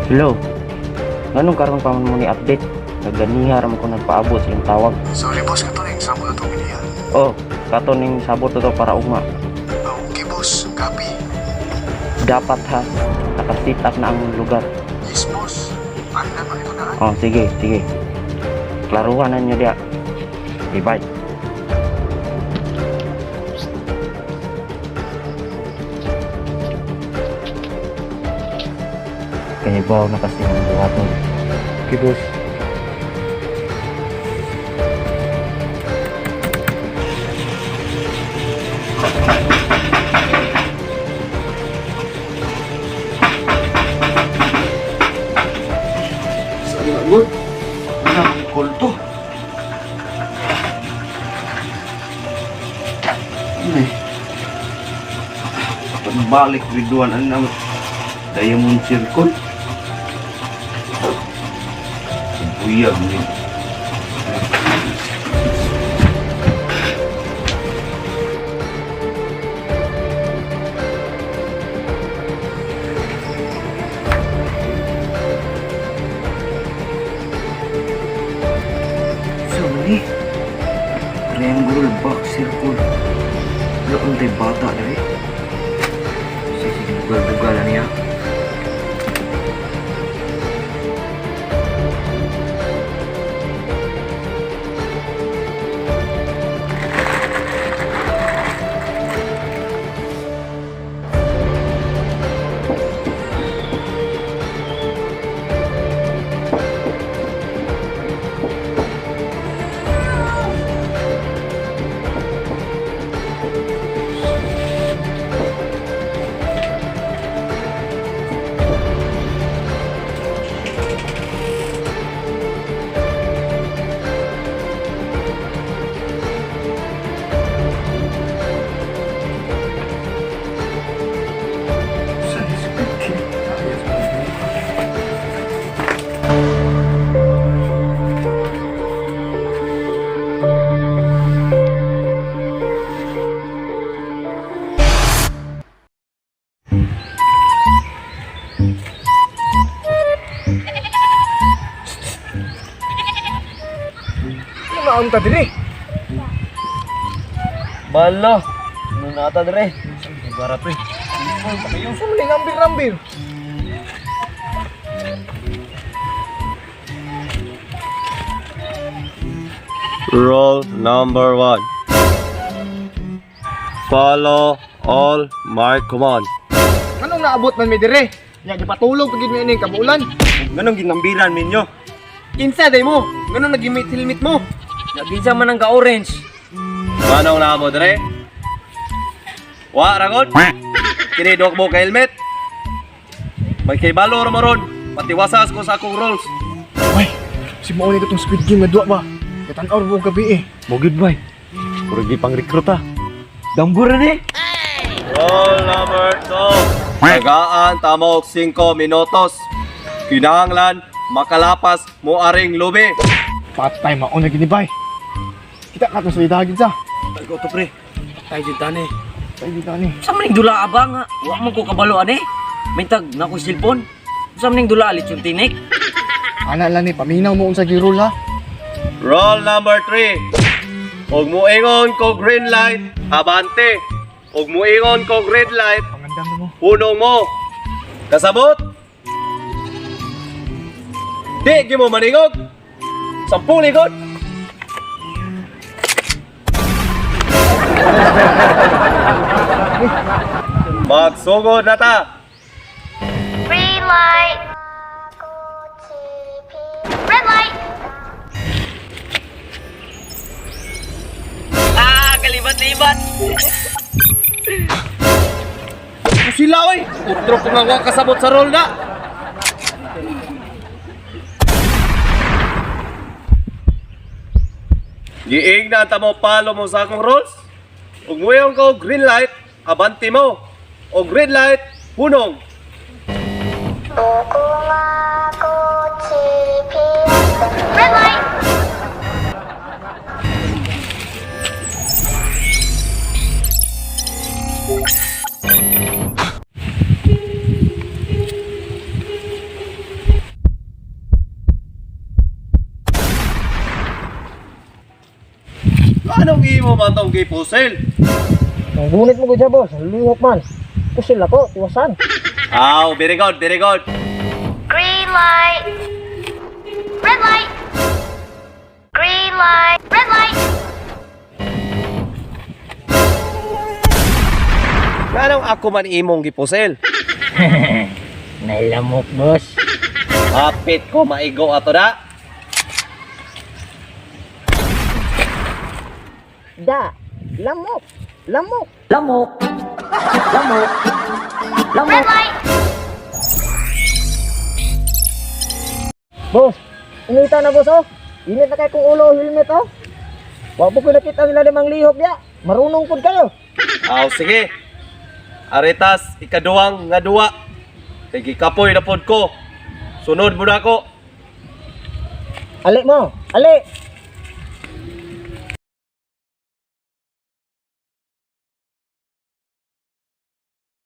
Hello. Nganong karon pa man mo ni update? Naganiha ra man ko nagpaabot sa iyong tawag. Sorry boss, kato na yung sabot na itong iniya. Oh, kato ning sabot to para ugma. Ah, okay boss, copy. Dapat ha, naka-set up na ang lugar. Yes boss, ano na ba ito na? Oh, sige, sige. Klaruhan na ninyo diya. Okay, bye. Kaya ba na kasi ang buhaton? Okay boss. Sorry, good. Ano ang kulto? Ano eh? Pagbalik riduan ano naman? Diamond Circle? Buyag ni. So, ni Triangle Box Circle. Wala kong tayo bata na eh. Sige, bugal-bugal na niya. Ano na ta dire? Bala! Ano na ata dire? Lugar pre. Yung sumling ambir-ambir. Rule number 1. Follow all my command. Anong naabot man mi dire? Nya gipatulog pagid mi ining kabulan. Nganong ginambiran ninyo? Kinsa day mo? Nganong nagimit helmet mo? Naginsa man ang ka-orange. Nganong naabot dire? Wa ragon. Kini dog mo ka helmet. May kay balor mo ron. Patiwasas ko sa akong rules. Uy, si mao ni katong Squid Game nga duwa ba? Gatan-aw buong gabi eh. Mugid bay. Puro gi pang recruit ah. Dambur na ni. Rule number 2. Tagaan tamo og 5 minutos. Kinahanglan makalapas mo aring lubi. Patay mao na gini bay. Kita ka sa lidagin sa. Tago to pre. Tayo dyan tani. Tay di ni. Sa maning dula aba nga? Wa man ko kabalo ani. Mintag na ko cellphone. Sa maning dula alit yung tinik. Ana lang ni paminaw mo unsa girol ha. Roll number 3. Og muingon ko green light, abante. Og muingon ko red light, Pangandam na mo. punong mo. Kasabot? Di gyud mo maningog. Sampung likod. Magsugod na ta. Green light. Red light. Ah, kalibat-libat. Sila oy, utro ko nga wa kasabot sa roll na. Giing na ta mo palo mo sa akong rolls. Ug muyon ko green light, abante mo. Og red light, hunong. Red light. Imo man tong gipusil. Ang gunit mo gud boss, lihok man. Pusil ako, tiwasan. Aw, very good, very good. Green light. Red light. Green light. Red light. Nganong ako man imong gipusil? Nailamok, boss. Hapit ko maigo ato na. Da, lamok, lamok. Lamok! Lamok! Red light. Boss, inita na boss oh. Init na kay kong ulo helmet oh. Wa po ko nakita nila limang lihok diya. Marunong pud kayo. Aw, sige. Aretas, ikaduwang nga duwa. Kay gikapoy na pod ko. Sunod mo na ako. Ali mo, ali.